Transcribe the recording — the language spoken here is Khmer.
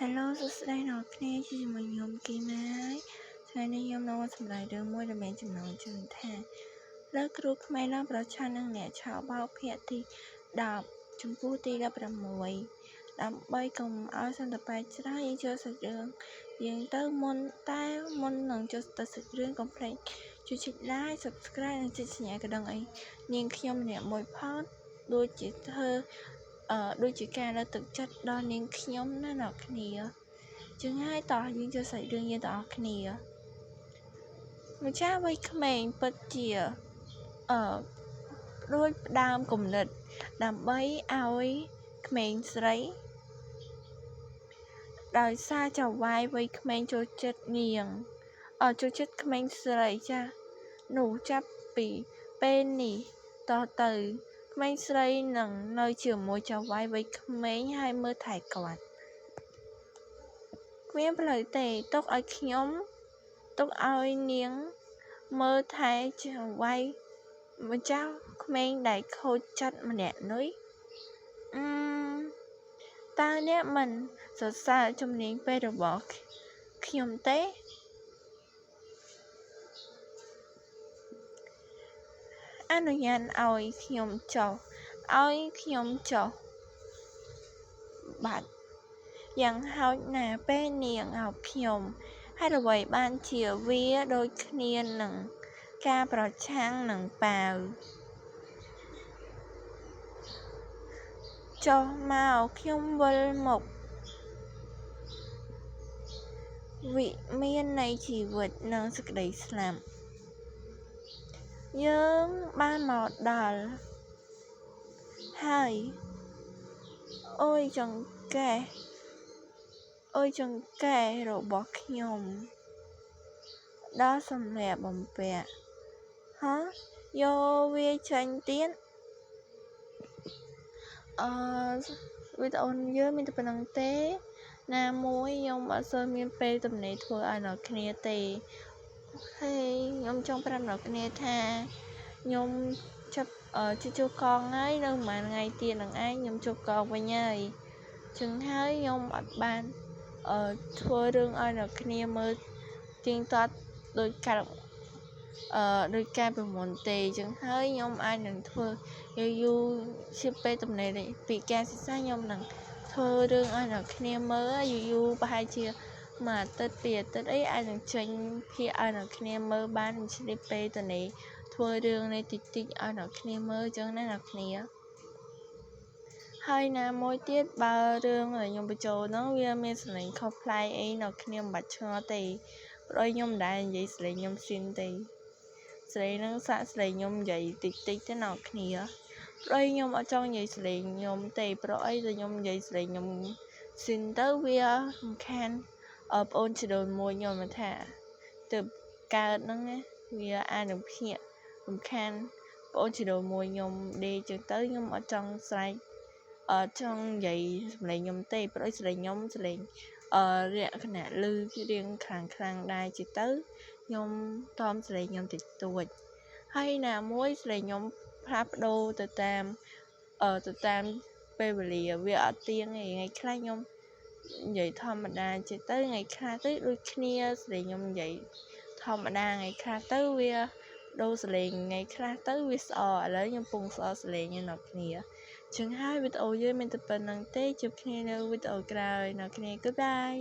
Hello សួស្តីអ្នកគ្នាជាមួយខ្ញុំគីម៉ាហើយថ្ងៃនេះខ្ញុំនឹងមកសម្ដែងរឿងមួយដែលមានចំណងជើងថាលើគ្រូក្មេងឡើងប្រឆាំងនឹងអ្នកឆោបោកភាគទី10ចំពោះទី16ដើម្បីកុំឲ្យសន្តិបែកច្រើនយើងចូលសាច់រឿងយើងទៅមុនតែមុននឹងចូលទៅសាច់រឿងកុំភ្លេចជួយចុច like Subscribe និងចុចសញ្ញាកណ្ដឹងអីនាងខ្ញុំម្នាក់មួយផងដូចជាធ្វើដូចជាការលើកទឹកចិត្តដល់នាងខ្ញុំណាអ្នកគ្នាជាងហើយតោះយើងចូលសាច់រឿងយើងទាំងអស់គ្នាម្ចាស់វ័យក្មេងពិតជារួចផ្ដើមគំនិតដើម្បីឲ្យក្មេងស្រីដោយសារចៅហ្វាយវ័យក្មេងចូលចិត្តនាងចូលចិត្តក្មេងស្រីចាស់នោះចាប់ពីពេលនេះតទៅក្មេងស្រីនឹងនៅជាមួយចៅហ្វាយវ័យក្មេងហើយមើលថែគាត់គ្មានផ្លូវទេទុកឲ្យខ្ញុំទុកឲ្យនាងមើលថែចៅហ្វាយម្ចាស់ក្មេងដែលខូចចិត្តម្នាក់នោះតើអ្នកមិនសរសើរជំនាញពេទ្យរបស់ខ្ញុំទេអនុញ្ញាតឲ្យខ្ញុំចុះឲ្យខ្ញុំចុះបាត់យ៉ាងហោចណាស់ពេលនាងអោបខ្ញុំហេតុអ្វីបានជាវាដូចគ្នានឹងការប្រឆាំងនឹងប៉ាវចុះមកខ្ញុំវិលមុខវិមាននៃជីវិតនិងសេចក្តីស្លាប់យើងបានមកដល់ហើយអូយចង្កេះអូយចង្កេះរបស់ខ្ញុំដល់សម្លៀកបំពាក់ហ៎យកវាចេញទៀតវីដេអូយើងមានតែប៉ុណ្្នឹងទេណាមួយខ្ញុំអត់សូវមានពេលទំនេរធ្វើឲ្យអ្នកគ្នាទេហើយខ្ញុំចង់ប្រាប់អ្នកគ្នាថាខ្ញុំចាប់ជួកងហើយនៅប្រហែលថ្ងៃទៀតនឹងឯងខ្ញុំជួកងវិញហើយចឹងហើយខ្ញុំអត់បានធ្វើរឿងឲ្យអ្នកគ្នាមើលទៀងទាត់ដោយការដោយការពីមុនទេចឹងហើយខ្ញុំអាចនឹងធ្វើយូរជាពេលទំនេរពីការសិក្សាខ្ញុំនឹងធ្វើរឿងឲ្យអ្នកគ្នាមើលយូរៗប្រហែលជាមួយអាទិត្យពីរអាទិត្យអីអាចនឹងចេញភាគឲ្យអ្នកគ្នាមើលបានឆ្លៀតពេលទំនេរធ្វើរឿងនេះតិចតិចឲ្យអ្នកគ្នាមើលចឹងណាអ្នកគ្នាហើយណាមួយទៀតបើរឿងដែលខ្ញុំបញ្ចូលហ្នឹងវាមានសំឡេងខុសប្លែកអីអ្នកគ្នាមិនបាច់ឆ្ងល់ទេព្រោះខ្ញុំមិនដែលនិយាយសំឡេងខ្ញុំស៊ីនទេស្រីនឹងសាក់ស្រីខ្ញុំនិយាយតិចតិចទៅអ្នកគ្នាព្រោះខ្ញុំអត់ចង់និយាយស្លេងខ្ញុំទេព្រោះអីតែខ្ញុំនិយាយស្លេងខ្ញុំស៊ីនទៅវារំខានប្អូនជីដូនមួយខ្ញុំថាទៅកើតហ្នឹងវាអាចនឹងភ្ញាក់រំខានប្អូនជីដូនមួយខ្ញុំដេកចឹងទៅខ្ញុំអត់ចង់ស្រែកអត់ចង់និយាយសម្លេងខ្ញុំទេព្រោះសម្លេងខ្ញុំសម្លេងលក្ខណៈឮរៀងខ្លាំងខ្លាំងដែរជាទៅខ្ញុំតមសម្លេងខ្ញុំតិចតួចហើយណាមួយសម្លេងខ្ញុំផ្លាស់ប្ដូរទៅតាមទៅតាមពេលវេលាវាអត់ទៀងទេថ្ងៃខ្លះខ្ញុំនិយាយធម្មតាចេះទៅថ្ងៃខ្លះទៅដូចគ្នាសម្លេងខ្ញុំនិយាយធម្មតាថ្ងៃខ្លះទៅវាដូរសម្លេងថ្ងៃខ្លះទៅវាស្អឥឡូវខ្ញុំពងស្អសម្លេងអ្នកគ្នាចឹងហើយវីដេអូយើងមានតែប៉ុណ្្នឹងទេជួបគ្នានៅវីដេអូក្រោយអ្នកគ្នា Goodbye.